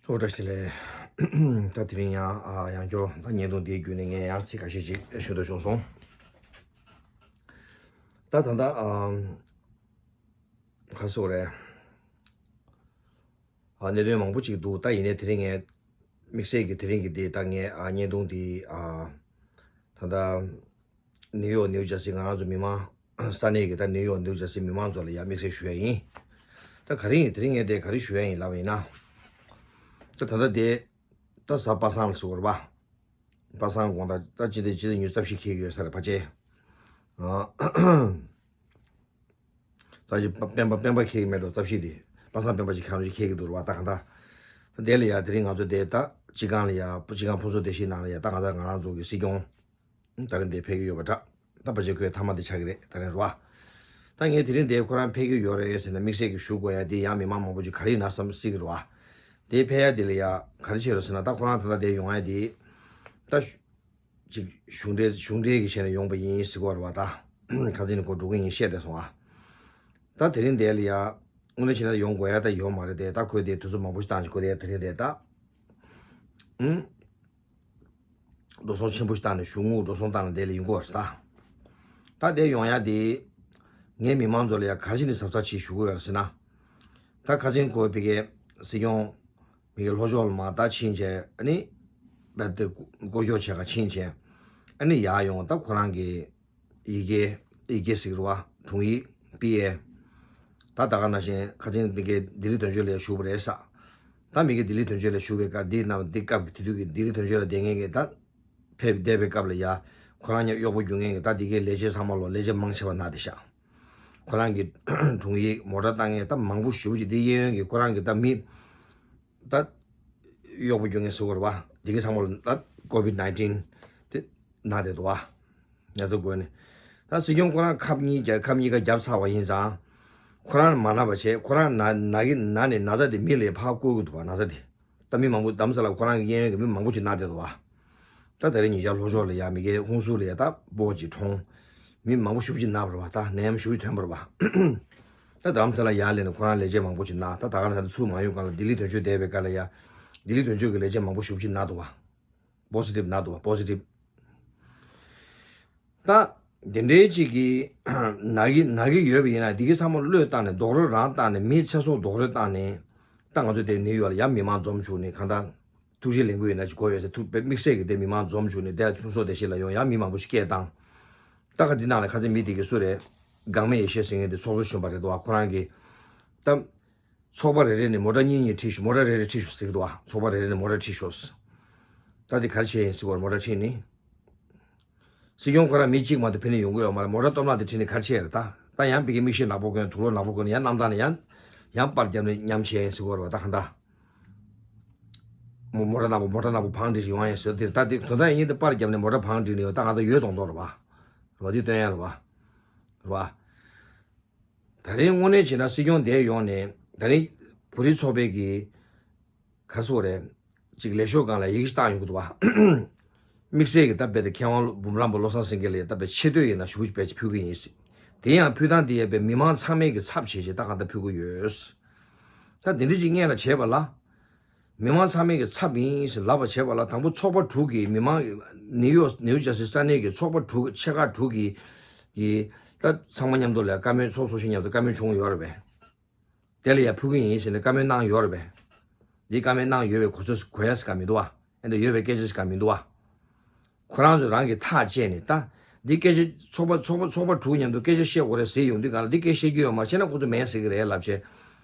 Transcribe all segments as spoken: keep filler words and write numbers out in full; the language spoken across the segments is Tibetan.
ཨོ་བཀྲ་ཤིས་བདེ་ལེགས། ད་དེ་རིང་ཡང་ཨ་ཡང་བསྐྱར་ད་བརྙན་ཐུང་འདིའི་བརྒྱུད་ནས་ངས་ཡང་ཚིག་ཁ་ཤས་ཤིག་ཞུ་འདོད་བྱུང་སོང་། ད་ད་ལྟ་ཨ་ག་སོག་རེད། ཨ་གནད་དོན་མང་པོ་ཅིག་འདུག་ད་ཡིན་ནའི་དེ་རིང་ངས་དམིགས་བསལ་གྱི་དེ་རིང་གི་འདི་ད་ངས་ཨ་བརྙན་ཐུང་འདི་ཨ་ད་ལྟ་ནིའུ་ཡོག་ནིའུ་ཇར་སི་ང་རང་ཚོ་མི་མང་ས་གནས་ཀྱི་ད་ནིའུ་ཡོག་ནིའུ་ཇར་སི་མི་མང་ཚོ་ལ་ཡང་དམིགས་བསལ་ཞུ་ཡ་ཡིན། ད་ག་རེ་ཡིན་དེ་རིང་ངས་དེ་ག་རེ་ཞུ་ཡ་ཡིན་ལབ་པ་ཡིན་ན། ད་ད་ལྟ་དེ་ད་གཟའ་པ་སངས་ལ་ཟེར་བ་རེད་པ། པ་སངས་དགོང་དག་ད་སྤྱི་ཟླ་སྤྱི་ཟླ་ཉི་ཤུ་རྩ་བཞི་འཁེལ་གྱི་ཡོད་ས་རེད་ཕལ་ཆེར། ཨ་རྩ་ཆེ་སྤེན་པ་སྤེན་པ་འཁེལ་གྱི་མེད་འགྲོ་རྩ་བཞི་དེ། པ་སངས་སྤེན་པ་ཅིག་གང་ཅིག་འཁེལ་གྱི་འདུག་རེད་པ། ད་གང་ལྟར་ད་དེ་ལ་ཡ་དེ་རིང་ང་ཚོ་དེ་ད་སྤྱི་ཁང་ལ་ཡ་སྤྱི་ཁང་ཕུན་ཚོགས་བདེ་སྐྱིད་ནང་ལ་ཡ་ད་གང་ལྟར་ང་རང་ཚོ་གི་སྲིད་སྐྱོང་ད་རིང་དེ་ཕེབས་ཀྱི་ཡོད་པ་འདྲ། ད་ཕལ་ཆེར་ཁོའི་མཐའ་མ་དེ་ཆགས་ཀྱི་རེད་ད་རིང་རེད་པ། ད་ངས་དེ་རིང་དེ་ཁོ་རང་ཕེབས་ཀྱི་ཡོད་རེད་ཟེར་ན་དམིགས་བསལ་གྱི་ཞུ་དགོས་ཡ་དེ་ཡང་མི་མང་མང་པོ་ཅིག་ག་རེ་ཡིན་ན་བསམ་སྲིད་ཀྱི་རེད་པ། དེ་ཕེབས་ཡ་དེ་ལ་ཡ་ག་རེ་བྱས་རེད་ཟེར་ན་ད་ཁོ་རང་ད་ལྟ་དེ་ཡོང་ཡ་དེ་ད་ཅིག་གཞུང་འབྲེལ་གཞུང་འབྲེལ་གྱི་ཆེད་ནས་ཡོང་པ་ཡིན་ཟེར་གྱི་ཡོད་རེད་པ། ད་ཁ་སང་ནས་ཁོ་འགྲོ་གི་ཡིན་བཤད་བསྡད་སོང་ཨ། ད་དེ་རིང་དེ་ལ་ཡ་དངོས་གནས་བྱས་ན་ཡོང་དགོས་ཡ་ད་ཡོད་མ་རེད་དེ། ད་ཁོས་དེ་དུས་ཚོད་མང་པོ་ཞིག་བཏང་ཞིག་ཁོ་དེ་དེ་རིང་དེ་ད་ཨུམ་འགྲོ་སོང་ཆེན་པོ་ཞིག་བཏང་ནས་གཞུང་དངུལ་འགྲོ་སོང་བཏང་ནས་དེ་ལ་ཡོང་གི་ཡོད་རེད་ད། ད་དེ་ཡོང་ཡ་དེ་ངའི་མི་མང་ཚོ་ལ་ཡ་ག་རེ་བྱས་ནས་གཟབ་གཟབ་བྱེད་ཞུ་གི་ཡོད་རེད་ཟེར་ན། ད་ཁ་སང་ཁོ་ཕ་གིའི་སྲིད་སྐྱོང་མི་གི་ལྷོ་ཕྱོགས་ལ་མར་ད་ཕྱིན་བྱས་ཨ་ནི་རྦད་དེ་སྐོར་སྐྱོད་བྱས་ག་ཕྱིན་བྱས་ཨ་ནི་ཡར་ཡོང་ད་ཁོ་རང་གི་ཡི་གེ་ཡི་གེ་ཟེར་གྱི་རེད་པ། དྲུང་ཡིག་པི་ཨེ། ད་ད་ག་ནང་བཞིན་ཁ་སང་མི་གི་ལྡི་ལི་དོན་གཅོད་ལ་ཞུགས་པ་རེད་ས། ད་མི་གི་ལྡི་ལི་དོན་གཅོད་ལ་ཞུགས་པའི་སྐབས་འདི་ནང་འདི་སྐབས་ཀྱི་དེ་དུས་ཀྱི་ལྡི་ལི་དོན་གཅོད་ལ་བསྡད་མཁན་གྱི་ད་ཕེབས་བསྡད་པའི་སྐབས་ལ་ཡ་ཁོ་རང་ཉག་གཡོག་པོ་རྒྱུག་མཁན་གྱི་ད་འདི་གའི་ལས་བྱེད་ཚང་མ་ལོ་ལས་བྱེད་མང་ཆེ་བ་ན་དེ་ཤག་ཁོ་རང་གི་དྲུང་ཡིག་མོ་ཊ་བཏང་མཁན་ད་མང་པོ་ཞེ་པོ་ཅིག་འདི་གཡས་གཡོན་གྱི་ཁོ་རང་གི་ད་མི་ད་གཡོག་པོ་རྒྱུག་མཁན་ཟེར་དགོས་རེད་པ། འདི་གའི་ཚང་མ་ལ་ད་ཀོ་བིད་ནའིན་ཊིན་དེ་ན་བསྡད་འདུག་པ། ང་ཚོ་དགོས་ནས་ད་སྲིད་སྐྱོང་ཁོ་རང་ཁབ་གཉིས་རྒྱབ་ཁབ་གཉིས་ཀ་རྒྱབ་ཚར་བ་ཡིན་ཙང་ཁོ་རང་མ་ན་བ་བྱས་ཁོ་རང་ན་ན་གི་ན་ནས་ན་ཚ་དེ་མི་ལ་ཕར་བཀོལ་གི་འདུག་པ། ན་ཚ་དེ། ད་མི་མང་པོ་དྷ་རམ་ས་ལ་ཁོ་རང་གི་གཡས་གཡོན་གྱི་མི་མང་པོ་ཅིག་ན་བསྡད་འདུག་པ། ད་ད་རེས་ཉེ་ཆར་ལྷོ་ཕྱོགས་ལ་ཡ་མི་གའི་ཧུན་སུར་ལ་ཡ་ད་སྤོ་ཅིག་གྲོངས། མི་མང་པོ་ཞེ་པོ་ཅིག་ན་བ་རེད་པ། ད་ནད་ཡམས་ཞེ་པོ་ཅིག་ཐོན་པ་རེད་པ། ད་དྷ་རམ་ས་ལ་ཡར་སླེབས་ནས་ཁོ་རང་ལས་བྱེད་མང་པོ་ཅིག་ན། ད་ད་ག་ནང་ད་ཚུར་མ་ཡོང་གོང་ལ་ལྡི་ལི་དོན་གཅོད་བསྡད་པའི་སྐབས་ལ་ཡ་ལྡི་ལི་དོན་གཅོད་ཀྱི་ལས་བྱེད་མང་པོ་ཞེ་པོ་ཅིག་ན་འདུག་པ། པོ་སི་ཊིབ་ན་འདུག་པ། པོ་སི་ཊིབ། ད་དེ་འདྲའི་ཅིག་གི་ན་གི་ན་གི་ཡོད་པ་ཡིན་ན་འདི་གའི་ཚང་མ་བློས་བཏང་ནས་རྡོག་རོལ་རང་བཏང་ནས་མི་ཚེ་སྲོག་རྡོག་རོལ་བཏང་ནས་ད་ང་ཚོ་དེ་ནིའུ་ཡོག་ལ་ཡ་མི་མང་འཛོམས་བཅུག་ནས་གང་ལྟར་ཐུགས་རྗེ་ལེགས་འབུལ་ཡིན་ན་ཅིག་དགོས་ཡོད་ཟེར་ཐུགས་དམིགས་བསལ་གྱི་དེ་མི་མང་འཛོམས་བཅུག་ནས་དེ་ལ་ཕུན་ཚོགས་བདེ་སྐྱིད་ལ་ཡོང་ཡ་མི་མང་པོ་ཞིག་སྐད་བཏང་། ད་ག་འདི་ནང་ལ་ཁ་སང་མི་དེ་གི་སུ་རེད། འགག་མེད་ཡེ་ཤེས་ཟེར་མཁན་དེ་ཚོགས་གཙོ་གཞོན་པ་རེད་འདུག་པ། ཁོ་རང་གིས་ད། ཚོགས་པ་རེ་རེ་ནས་མོ་ཊ་གཉིས་གཉིས་ཁྲིད་ཤོག་མོ་ཊ་རེ་རེ་ཁྲིད་ཤོག་ཟེར་གྱི་འདུག་པ། ཚོགས་པ་རེ་རེ་ནས་མོ་ཊ་ཁྲིད་ཤོག་ད་འདི་ག་རེ་བྱས་ཡིན་ཟེར་བར་མོ་ཊ་ཁྲིད་ནི། སྲིད་སྐྱོང་ཁོ་རང་མི་གཅིག་མ་གཏོགས་ཕེབས་ནས་ཡོང་གི་ཡོད་མ་རེད། མོ་ཊ་སྟོབས་ལགས་དེ་ཁྲིད་ནས་ག་རེ་བྱས་རེད་ད། ད་ཡང་ཕ་གི་མིག་ཤེལ་ནག་པོ་གོན་དུག་ལོག་ནག་པོ་གོན་ནས་ཡང་གནམ་ཐང་ནས་ཡང་ཡང་པར་བརྒྱབ་ནས་མཉམ་བྱས་ཡིན་ཟེར་གྱི་ཡོད་རེད་པ། ད་གང་ལྟར་མོ་མོ་ཊ་ནག་པོ་མོ་ཊ་ནག་པོ་བང་སྒྲིག་ཡོང་ཡིན་ཟེར་དེ་ད་དེ་དོན་དག་ཡིན་དེ་པར་བརྒྱབ་ནས་མོ་ཊ་བང་སྒྲིག་ནས་ཡོད་ད་གང་ལྟར་ཡོད་མདོག་མདོག་རེད་པ། རེད་པ། འདི་སྟོན་ཡ་རེད་པ། རེད་པ། ད་རེས་དངོས་གནས་བྱས་ན་སྲིད་སྐྱོང་འདིར་ཡོང་ནས་ད་རེས་བོད་རིགས་ཚོགས་པའི་གི་ག་རེ་ཟེར་དགོས་རེད། ཅིག་ལས་ཤོག་སྒང་ལ་ཡི་གེ་ཞིག་བཏང་ཡོང་གི་འདུག་པ། དམིགས་བསལ་གྱི་ད་རྦད་དེ་མཁས་དབང་འབུམ་རམས་པ་བློ་བཟང་སེང་གེ་ལགས་ད་རྦད་ཆེ་བསྟོད་ཡིན་ན་ཞུ་རྦད་ཅིག་ཕུལ་གི་ཡིན་ཟེར། དེ་ཡང་ཕུལ་སྟངས་དེ་ཡང་རྦད་མི་མང་ཚང་མས་ཀྱི་ཚབ་བྱས་བྱས་ད་གང་ལྟར་ཕུལ་གི་ཡོད། ད་དེ་འདྲ་ཅིག་སྔོན་ལ་བྱས་པ་ལ། མི་མང་ཚང་མས་ཀྱི་ཚབ་ཡིན་ཞེས་ལབ་པ་བྱས་པ་ལ་དང་པོ་ཚོགས་པ་དྲུག་གིས་མི་མང་ནིའུ་ཡོག་ནིའུ་ཇར་སི་ས་གནས་ཀྱི་ཚོགས་པ་དྲུག་ཆེ་ཁག་དྲུག་གིས་ཀྱི་ད་ཚང་མ་མཉམ་དུ་ལ་བཀའ་མོལ་ཚོགས་གཙོ་ཞིག་མཉམ་དུ་བཀའ་མོལ་བྱུང་ཡོད་རེད་པས། དེ་ལ་ཡང་ཕུལ་གི་ཡིན་ཞེས་ནས་བཀའ་མོལ་གནང་ཡོད་རེད་པས། འདི་བཀའ་མོལ་གནང་ཡོད་པའི་གོ་ཚོད་གོ་ཡ་ཞིག་ག་མི་འདུག་བ། ཨེ་འདི་ཡོད་པའི་སྐད་ཆ་ཞིག་ག་མི་འདུག་བ། ཁོ་རང་ཚོས་རང་གི་ཐག་བཅད་ནས་ད་འདི་སྐད་ཆ་ཚོགས་པ་ཚོགས་པ་ཚོགས་པ་དྲུག་མཉམ་དུ་སྐད་ཆ་བཤད་དགོས་རེད་ཟེར་ཡོང་དུས་གང་ལ་འདི་སྐད་བཤད་རྒྱུ་ཡོད་མ་རེད། བྱས་ན་ཁོ་ཚོ་མེད་ཟེར་གི་རེད་ལབ་བྱས།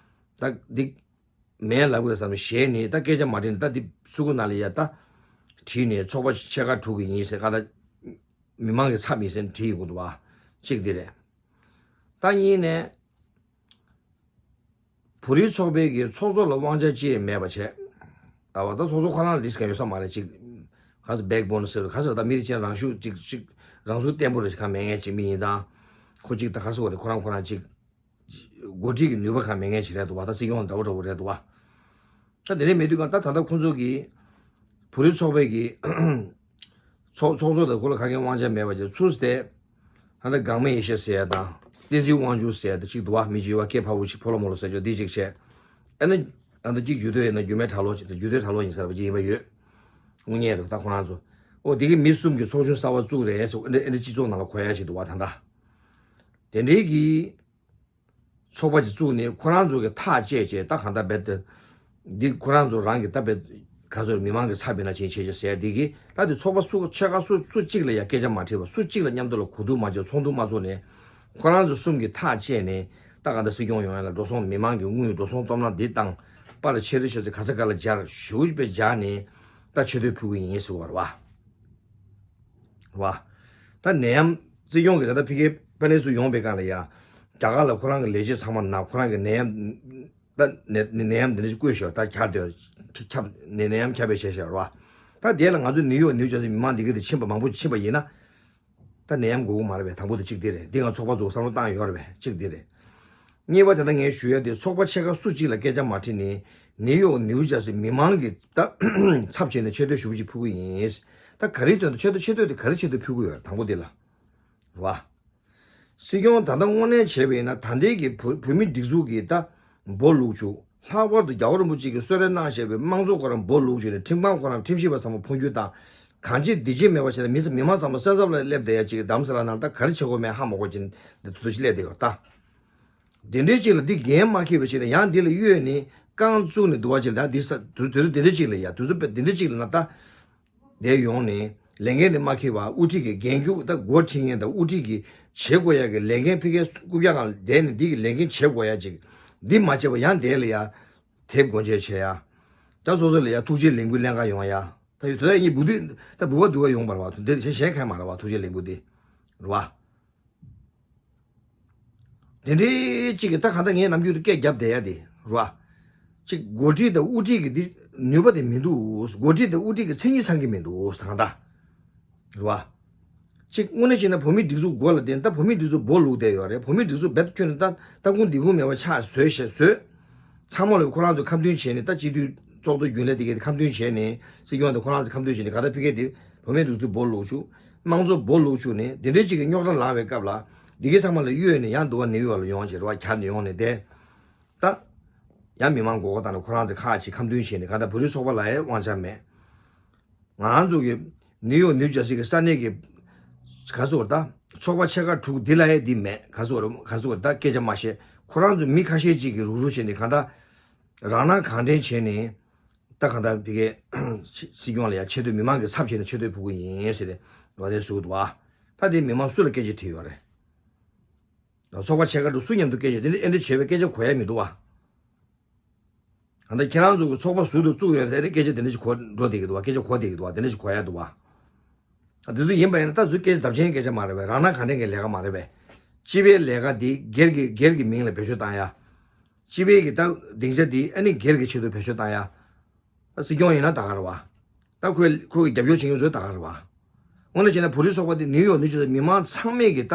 ད་འདི་མེད་ལབ་གི་རེད་བསམ་ནས་ཞེད་ནས་ད་སྐད་ཆ་མ་དྲིས་ནས་ད་འདི་སུ་གུ་ནང་ལ་ཡ་ད་བྲིས་ནས་ཚོགས་པ་ཆེ་ཁག་དྲུག་གི་ཡིན་ཟེར་ག་ད་མི་མང་གི་ཚབ་ཡིན་ཟེར་ནས་བྲིས་ཡོང་གི་འདུག་བ། གཅིག་འདི་རེད། ད་གཉིས་ནས་བོད་རིགས་ཚོགས་པའི་གི་ཚོགས་གཙོ་ལ་དབང་ཆ་ཅི་ཡང་མེད་པ་བྱས། ད་བ་ད་ཚོགས་གཙོ་ཁོ་རང་ལ་རིས་ག་ཡོད་ས་མ་རེད་ཅིག་ག་ཚོད་བེག་བོན་ཟེར་ག་ཚོད་ད་མི་རིགས་ཅན་རང་ཤུགས་ཅིག་ཅིག་རང་ཚུགས་བརྟན་པོ་རེད་ག་མེད་མཁན་ཅིག་མི་ཡིན་ད། ཁོ་ཅིག་ད་ག་ཚོད་རེད་ཁོ་རང་ཁོ་རང་ཅིག་འགོ་ཁྲིད་ཀྱི་ནུས་པ་གང་མེད་མཁན་ཞིག་རེད་འདུག་བ། ད་སྲིད་སྐྱོང་འདྲ་བོ་འདྲ་བོ་རེད་འདུག་བ། ད་དེ་འདྲ་མེད་དུས་གང་ད་ད་ལྟ་ཁོང་ཚོ་གིས་བོད་རིགས་ཚོགས་པའི་གི་ཚོགས་ཚོགས་གཙོ་དང་ཁོ་ལ་ག་གེ་དབང་ཆ་མེད་པ་ཅིག་ཚུར་སྟེ། ད་ལྟ་འགག་མེད་ཡེ་ཤེས་ཟེར་ཡ་དང་བསྟན་འཛིན་དབང་ཕྱུག་ཟེར་ཡ་དང་གཅིག་འདུག་བ། མི་རྗེ་བ་སྐྱེས་ཕ་བུ་ཆེ་ཕོ་ལོ་མོ་ལོ་ཟེར་ཆོག་འདི་གཅིག་བྱས། ཨ་ནི་ ད་ལྟ་གཅིག་རྒྱུད་སྟོད་ཡིན་ན་རྒྱུད་སྨད་གྲྭ་ལོག་ཅིག་རྒྱུད་སྟོད་གྲྭ་ལོག་ཡིན་ཟེར་བ་ཅིག་ཡིན་པ་ཡོད། དངོས་གནས་རེད། ད་ཁོ་རང་ཚོ་ཨོ་དེ་གི་མི་གསུམ་གྱི་ཚོགས་ཆུང་གསར་པ་བཙུགས་རེད་ཟེར། ཨེ་འདྲ་ཨེ་འདྲ་སྤྱི་ཚོགས་ནང་ལ་གོ་ཡ་ཞིག་འདུག་བ། ད་ལྟ་དེ་འདྲའི་གི་ཚོགས་པ་ཅིག་བཙུགས་ནས་ཁོ་རང་ཚོ་གི་ཐག་བཅད་བྱས། ད་གང་ལྟར་རྦད་དེ་འདི་ཁོ་རང་ཚོ་རང་གི་ད་རྦད་ག་ཚོད་མི་མང་གི་ཚབ་བྱས་ན་ཅིག་བྱེད་ཅིག་ཟེར། འདི་གི་ད་འདི་ཚོགས་པ་སུ་ཆེ་ཁག་སུ་སུ་གཅིག་ལ་ཡ་སྐད་ཆ་མ་དྲིས་པ། སུ་གཅིག་ལ་མཉམ་དུ་ལ་གོ་བསྡུར་མ་བྱས། ཚོགས་འདུ་མ་ཚོགས་ནས་ཁོ་རང་ཚོ་གསུམ་གྱིས་ཐག་བཅད་ནས་ད་གང་ལྟར་སྲིད་སྐྱོང་ཡོང་ཡ་ལ་འགྲོ་སོང་མི་མང་གི་དངུལ་འགྲོ་སོང་སྟོབས་ན་འདི་བཏང་། པར་ལ་ཕྱིར་རེ་ཞེས་ཚེ་ག་ཚ་ག་ལ་སྦྱར་ཞུ་བའི་སྦྱར་ནས་ད་ཆེ་བསྟོད་ཕུལ་གི་ཡིན་ཟེར་བ་རེད་བ། རེད་བ། ད་ནད་ཡམས་སྲིད་སྐྱོང་གི་ད་ལྟ་ཕ་གིའི་པ་ནེ་ཚུར་ཡོང་པའི་སྒང་ལ་ཡ། རྒྱ་གར་ལ་ཁོ་རང་གི་ལས་བྱེད་ཚང་མ་ན། ཁོ་རང་གི་ནད་ཡམས་ད་ནད་ནད་ཡམས་འདི་འདྲ་ཞིག་བཀོད་ཤག་ད་ཁྱབ་དེ་ཁྱབ་ནད་ནད་ཡམས་ཁྱབ་པའི་བྱས་ཤག་རེད་བ། ད་དེ་ལ་ང་ཚོ་ནིའུ་ཡོག་ནིའུ་ཇར་སི་མི་མང་འདི་གི་དེ་ཕྱིན་པ་མང་པོ་ཕྱིན་པ་ཡིན་ན། ད་ནད་ཡམས་འགོ་གི་མ་རེད་པས། དང་པོ་དེ་གཅིག་དེ་རེད། འདི་ང་ཚོགས་པ་ཚོ་བསམ་བློ་བཏང་ཡོད་རེད་པས། གཅིག་དེ་རེད། གཉིས་པ་དེ་ད་ངས་ཞུ་ཡ་དེ་ཚོགས་པ་ཆེ་ཁག་སུ་གཅིག་ལ་སྐད་ཆ་མ་དྲིས་ནས་ནིའུ་ཡོག་ནིའུ་ཇར་སི་མི་མང་གི་ད་ཚབ་བྱས་ནས་ཆེ་བསྟོད་ཞུ་བ་ཅིག་ཕུལ་གི་ཡིན། ད་ག་རེའི་དོན་དུ་ཆེ་བསྟོད་ཆེ་བསྟོད་དེ་ག་རེ་ཆེ་བསྟོད་ཕུལ་གི་ཡོད་རེད། དང་པོ་དེ་ལ་རེད་བ། སྲིད་སྐྱོང་ད་ལྟ་དངོས་གནས་བྱས་པ་ཡིན་ན་ད་ལྟའི་གི་བོད་བོད་མི་སྒྲིག་འཛུགས་ཀྱི་ད་སྦོ་ལུག་ཆུ། ལྷག་པར་དུ་རྒྱལ་བ་རིན་པོ་ཆེ་གིས་གསོལ་རས་གནང་བཞག་པའི་དམངས་གཙོ་ཁོ་རང་སྦོ་ལུག་ཆུ་ནས་ཁྲིམས་ཁང་ཁོ་རང་ཁྲིམས་ཞིབ་པ་ཚང་མ་འཕོ་འགྱུར་དང་། གང་ཅི་འདི་ཅི་མེད་པ་བྱས་ན་མི་མི་མང་ཚང་མ་སེམས་འཚབ་ལ་སླེབས་བསྡད་ཡ་ཅིག་གདམ་ས་ལ་ནང་ད་ག་རེ་བྱེད་དགོས་མེད་ཧ་མ་གོ་ཅིག་འདི་ཐུ་ཐུ་ཞིག་སླེབས་བསྡད་ཡོད་ད། དེ་འདྲའི་ཅིག་ལ་འདི་འགན་མ་འཁྱེར་བ་བྱས་ན་ཡང་འདི་ལ་གཡོལ་ནས་རྐང་བཙུགས་ནས་འདུག་བ་ཅིག་ལ་ད་འདི་ས་དུས་དུས་ཚོད་འདི་འདྲའི་ཅིག་ལ་ཡ་དུས་ཚོད་དཔེ་འདི་འདྲའི་ཅིག་ལ་ན་ད། དེ་ཡོང་ནས་ལས་འགན་དེ་མ་འཁྱེར་བར་དབུ་ཁྲིད་ཀྱི་འགན་འཁྱེར་ད་འགོ་ཁྲིད་མཁན་དང་དབུ་ཁྲིད་ཀྱི་བྱེད་དགོས་ཡ་གི་ལས་འགན་ཕ་གིའི་རྐུབ་བཀྱག་སྒང་ལ་བསྡད་ནས་འདི་གི་ལས་འགན་བྱེད་དགོས་ཡ་ཅིག་འདི་མ་བྱས་པ་ཡང་དེ་ལ་ཡ་དེབ་སྒོ་འབྱེད་བྱེད་ཡ། ད་སོ་སོ་ལ་ཡ་ཐུགས་རྗེ་ལེགས་འབུལ་ལེན་ག་ཡོང་ཡ། ད་ཡོད་ད་ཡིན་བུ་དུས་ད་བུ་བ་དུ་བ་ཡོང་བ་རེད་བ། དེ་གཞན་གཞན་གང་ཡང་མ་རེད་བ། ཐུགས་རྗེ་ལེགས་འབུལ་དེ་རེད་བ། དེ་འདྲའི་གཅིག་གིས་ད་གང་ལྟར་ངས་ནམ་རྒྱུན་དུ་སྐད་བརྒྱབ་བསྡད་ཡ་དེ་རེད་བ། གཅིག་འགོ་ཁྲིད་དང་དབུ་ཁྲིད་ཀྱི་འདི་ནུས་པ་དེ་མི་འདུག་འགོ་ཁྲིད་དང་དབུ་ཁྲིད་ཀྱི་མཚན་ཉིད་ཚང་གི་མི་འདུག་གང་ལྟར་རེད་བ། གཅིག་དངོས་གནས་བྱས་ན་བོད་མིའི་སྒྲིག་འཛུགས་མགོ་ལ་བསྟན། ད་བོད་མིའི་སྒྲིག་འཛུགས་སྦོ་ལུག་བསྡད་ཡོད་རེད། བོད་མིའི་སྒྲིག་འཛུགས་རྦད་ཁྱོན་ནས་ད་ད་ཁུང་འདི་ཁུང་མེད་པ་ཆགས་བཟོས་བཞག་བཟོས། ཚང་མ་ལ་ཁོ་རང་ཚོ་ཁ་མཐུན་བྱས་ནས་ད་སྤྱི་འཐུས་ཚོགས་གཙོ་རྒྱུན་ལས་དེ་གའི་ཁ་མཐུན་བྱས་ནས་སྲིད་སྐྱོང་དང་ཁོ་རང་ཚོ་ཁ་མཐུན་བྱས་ནས་གང་ལྟར་ཕ་གི་དེ་བོད་མིའི་སྒྲིག་འཛུགས་སྦོ་ལུག་བཅུག་དམངས་གཙོ་སྦོ་ལུག་བཅུག་ནས་དེ་འདྲའི་ཅིག་གི་རྙོག་དྲ་ལངས་པའི་སྐབས་ལ་འདི་གའི་ཚང་མ་ལ་གཡོལ་ནས་ཡང་འདུག་བ། ནིའུ་ཡོག་ལ་ཡོང་བྱས་རེད་བ། གྱར་ནས་ཡོང་ནས་བསྡད། ད་ཡང་མི་མང་མགོ་སྐོར་བཏང་ནས་ཁོ་རང་ཚོ་ཁག་ཅིག་ཁ་མཐུན་བྱས་ནས་གང་ལྟར་བོད་རིགས་ཚོགས་པ་ལ་ཡང་དབང་ཆ་མེད། ང་རང་ཚོ་གི་ནིའུ་ཡོག་ནིའུ་ཇར་སི་གི་ས་གནས་ཀྱི་ག་ཚོད་རེད་ད། ཚོགས་པ་ཆེ་ཁག་དྲུག་འདི་ལ་ཡང་འདི་མེད། ག་ཚོད་རེད་ག་ཚོད་རེད་ད། སྐད་ཆ་མ་བཤད། ཁོ་རང་ཚོ་མི་ཁ་ཤས་ཅིག་གིས་རུག་རུག་བྱས་ནས་གང་ལྟར་རང་སྣང་གང་དྲན་བྱས་ནས་ད་གང་ལྟར་ཕ་གིའི་སྲིད་སྐྱོང་ལ་ཡང་ཆེ་བསྟོད་མི་མང་གི་ཚབ་བྱས་ནས་ཆེ་བསྟོད་ཕུལ་གི་ཡིན་ཟེར་ཏེ་ལབ་བསྡད་ཟེར་གི་འདུག་བ། ད་དེ་མི་མང་སུ་ལ་སྐད་ཆ་དྲིས་ཡོད་རེད། ཚོགས་པ་ཆེ་ཁག་དྲུག་སུ་མཉམ་དུ་སྐད་ཆ་དེ་འདྲ་ཨེ་འདྲ་བྱས་པའི་སྐད་ཆ་གོ་ཡ་མི་འདུག་བ། ད་ལྟ་ཁྱེད་རང་ཚོ་གི་ཚོགས་པ་ཟུར་དུ་བཙུགས་ཡོད་རེད། སྐད་ཆ་དེ་འདྲ་ཞིག་གོ་འགྲོ་བསྡད་ཀྱི་འདུག་བ། སྐད་ཆ་གོ་བསྡད་ཀྱི་འདུག་བ། དེ་འདྲ་ཞིག་གོ་ཡ་འདུག་བ། ཨ་དེ་ཚོ་ཡིན་པ་ཡིན་ན་ད་ཚོ་སྐད་ཆ་རྫབ་ཆེན་སྐད་ཆ་མ་རེད་པས། རང་སྣང་གང་དྲན་གྱི་ལས་ཀ་མ་རེད་པས། སྤྱི་པའི་ལས་ཀ་འདི་སྒེར་གྱི་སྒེར་གྱི་མིང་ལ་བེད་སྤྱོད་བཏང་ཡ། སྤྱི་པའི་གི་ད་སྡིངས་ཆ་འདི་ཨ་ནི་སྒེར་གྱི་ཆེད་དུ་བེད་སྤྱོད་བཏང་ཡ། ད་སྲིད་སྐྱོང་ཡིན་ན་ད་ག་རེད་བ། ད་ཁོས་ཁོ་གི་རྒྱབ་སྐྱོར་བྱེད་མཁན་ཚོ་ད་ག་རེད་བ། དངོས་གནས་བྱས་ན་བོད་རིགས་ཚོགས་པ་འདི་ནིའུ་ཡོག་ནིའུ་ཇར་སི་མི་མང་ཚང་མས་གི་ད་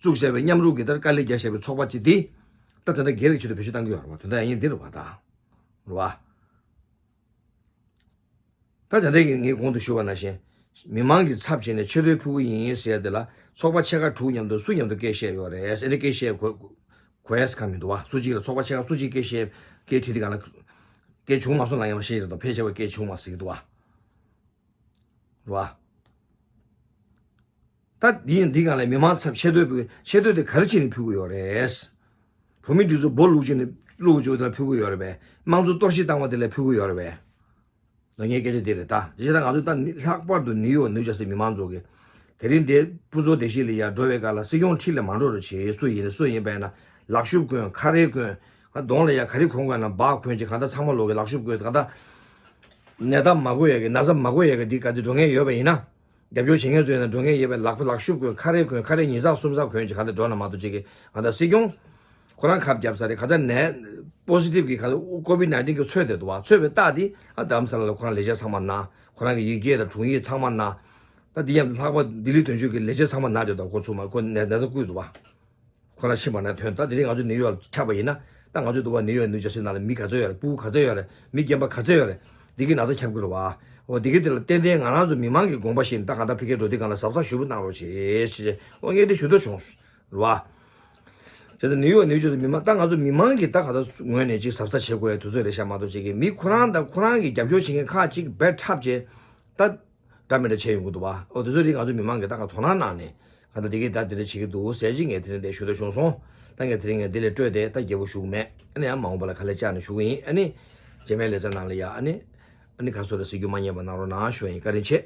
བཙུགས་བྱས་པའི་མཉམ་རུབ་ཀྱི་ད་དཀའ་ལས་རྒྱག་བྱས་པའི་ཚོགས་པ་ཅིག་འདི་ད་དེ་འདྲ་སྒེར་གྱི་ཆེད་དུ་བེད་སྤྱོད་བཏང་གི་ཡོད་རེད་བ། དོན་དག་ཡིན་འདི་རེད་བ་ད། རེད་བ། ད་དེ་འདྲ་གི་ངས་གོང་དུ་ཞུས་པ་ནང་བཞིན་མི་མང་གི་ཚབ་བྱས་ནས་ཆེ་བསྟོད་ཕུལ་གི་ཡིན་ཟེར་ཡ་དེ་ལ་ཚོགས་པ་ཆེ་ཁག་དྲུག་མཉམ་དུ་སུ་མཉམ་དུ་སྐད་བཤད་ཡོད་རེད། ཨེ་འདྲ་སྐད་བཤད་གོ་གོ་ཡས་གང་མི་འདུག་བ། སུ་གཅིག་ལ་ཚོགས་པ་ཆེ་ཁག་སུ་གཅིག་སྐད་བཤད་སྐད་དྲིས་དེ་ག་ལ་སྐད་བྱུང་མ་སོང་ན་ཡང་བཤད་ཡོད་དོ། ཕལ་ཆེ་བ་སྐད་བྱུང་མ་ཟིག་འདུག་བ། རེད་བ། ད་འདི་ཡིན་འདི་གང་ལས་མི་མང་ཚབ་ཆེ་བསྟོད་ཕུལ་ཆེ་བསྟོད་དེ་ག་རེ་བྱས་ནས་ཕུལ་གི་ཡོད་རེད། བོད་མི་འདི་ཚོ་སྦོ་ལུག་ཅིག་ནས་བླུག་བཅུག་དེ་ལ་ཕུལ་གི་ཡོད་རེད་པས། དམངས་གཙོ་གཏོར་བཤིག་བཏང་བ་དེ་ལ་ཕུལ་གི་ཡོད་རེད་པས། ངའི་སྐད་ཆ་འདི་རེད་ད། དེ་བྱས་ད་ང་ཚོ་ད་ནི་ལྷག་པར་དུ་ནིའུ་ཡོག་ནིའུ་ཇར་སི་མི་མང་ཚོ་གི་དེ་རིང་འདི་ཕུན་ཚོགས་བདེ་སྐྱིད་ལ་ཡར་འགྲོ་བའི་སྐབས་ལ་སྲིད་སྐྱོང་འཁྲིས་ལ་མ་འགྲོ་རོགས་བྱེད། སུ་ཡིན་སུ་ཡིན་པས་ན་ལག་ཤུབས་གོན་ཁ་རས་གོན། གདོང་ལ་ཡ་ག་རེ་གོན་དགོས་ན་འབག་གོན་ཅིག་གང་ལྟར་ཚང་མ་ལོག་གི་ལག་ཤུབས་གོན་གང་ལྟར། ནད་རྟགས་མ་འགོས་ཡ་གི་ན་ཚ་མ་འགོས་ཡ་གི་འདི་ག་དེ་འགྲོ་མཁན་ཡོད་པ་ཡིན་ན། རྒྱབ་སྐྱོར་བྱེད་མཁན་ཚོ་ཡིན་ན་འགྲོ་མཁན་ཡོད་པའི་ལག་པ་ལག་ཤུབས་གོན་ཁ་རས་གོན་ཁ་རས་ཉིས་ཚག་གསུམ་ཚག་གོན་ཅིག་གང་ལྟར་འགྲོ་ན་མ་གཏོགས་ཅིག་གི་གང་ལྟར་སྲིད་སྐྱོང་ཁོ་རང་ཁབ་བརྒྱབ་ས་རེད། གང་ལྟར་ནད་པོ་སི་ཊིབ་གི་གང་ལྟར་ཀོ་བིད་ནའིན་ཊིན་གི་ཚོད་དེ་འདུག་བ། ཚོད་པའི་རྟགས་དེ་ཨ་རྡ་རམ་ས་ལ་ལ་ཁོ་རང་ལས་བྱེད་ཚང་མ་ན། ཁོ་རང་གི་ཡི་གེ་དང་དྲུང་ཡིག་ཚང་མ་ན། ད་འདི་ཡང་ལྷག་པར་ལྡི་ལི་དོན་གཅོད་ཀྱི་ལས་བྱེད་ཚང་མ་ན་དེ་དང་ཁོ་ཚོ་མ་ཁོ་ནད་ན་ཚ་བསྐུལ་འདུག་བ། ཁོ་རང་ཕྱིན་པ་ན་ཐོན། ད་དེ་རིང་ང་ཚོ་ནིའུ་ཡོག་ཁྱབ་པ་ཡིན་ན་ད་ང་ཚོ་འདུག་བ། ནིའུ་ཡོག་ནིའུ་ཇར་སི་ནང་ལ་མི་ག་ཚོད་ཡོད་རེད། ཕྲུ་གུ་ག་ཚོད་ཡོད་རེད། མི་རྒན་པ་ག་ཚོད་ཡོད་རེད། འདི་གི་ན་ཚ་ཁྱབ་ཀྱི་རེད་བ། འོ་འདི་གི་དེ་ལ་ཏན་ཏན་ང་རང་ཚོ་མི་མང་གི་དགོངས་པ་བཞིན་ད་གང་ལྟར་ཕ་གིའི་འགྲོ་དུས་སྒང་ལ་གཟབ་གཟབ་ཞུ་བ་གནང་རོགས་བྱེད་ཞེས་འོ་ངས་འདི་ཞུ་འདོད་བྱུང་རེད་བ། དེ་ལྟར་ནིའུ་ཡོག་ནིའུ་ཇར་སི་མི་མང་ད་ང་ཚོ་མི་མང་གི་ད་ག་ད་ངོས་ནས་ཅིག་གཟབ་གཟབ་བྱེད་དགོས་ཡ་དུས་ཚོད་རེད་ཤག་མ་གཏོགས་ཅིག་གི་མི་ཁོ་རང་དང་ཁོ་རང་གི་རྒྱབ་སྐྱོར་བྱེད་མཁན་ཁག་ཅིག་བེད་འཁྲབ་བྱས་ད་འདྲ་མི་འདྲ་བྱས་ཡོང་གི་འདུག་བ། ཨོ་དེ་ཚོའི་རིགས་ང་ཚོ་མི་མང་གི་ད་ག་དོ་སྣང་གནང་ནས་ག་ད་དེ་གི་ད་དེ་འདྲ་བྱེད་ཀྱི་འདུག་ཟེར་ཅིག་ངས་དེ་རིང་འདིར་ཞུ་འདོད་བྱུང་སོང་། ད་ངས་དེ་རིང་ངས་འདི་ལས་སྤྲོས་ཏེ་ད་རྒྱལ་པོ་ཞུ་གི་མེད། ཨ་ནི་ཡང་མ་འོངས་པ་ལ་ག་ལེར་བཅར་ནས་ཞུ་གི་ཡིན། ཨ་ནི་རྗེས་མའི་ལེ་ཚན་ནང་ལ་ཡ་ཨ་ནི་ཨ་ནི་ག་སོ་རེ་ཟེར་རྒྱུ་མ་ཉན་པ་གནང་རོགས་གནང་ཞུ་ཡིན། བཀའ་དྲིན་ཆེ།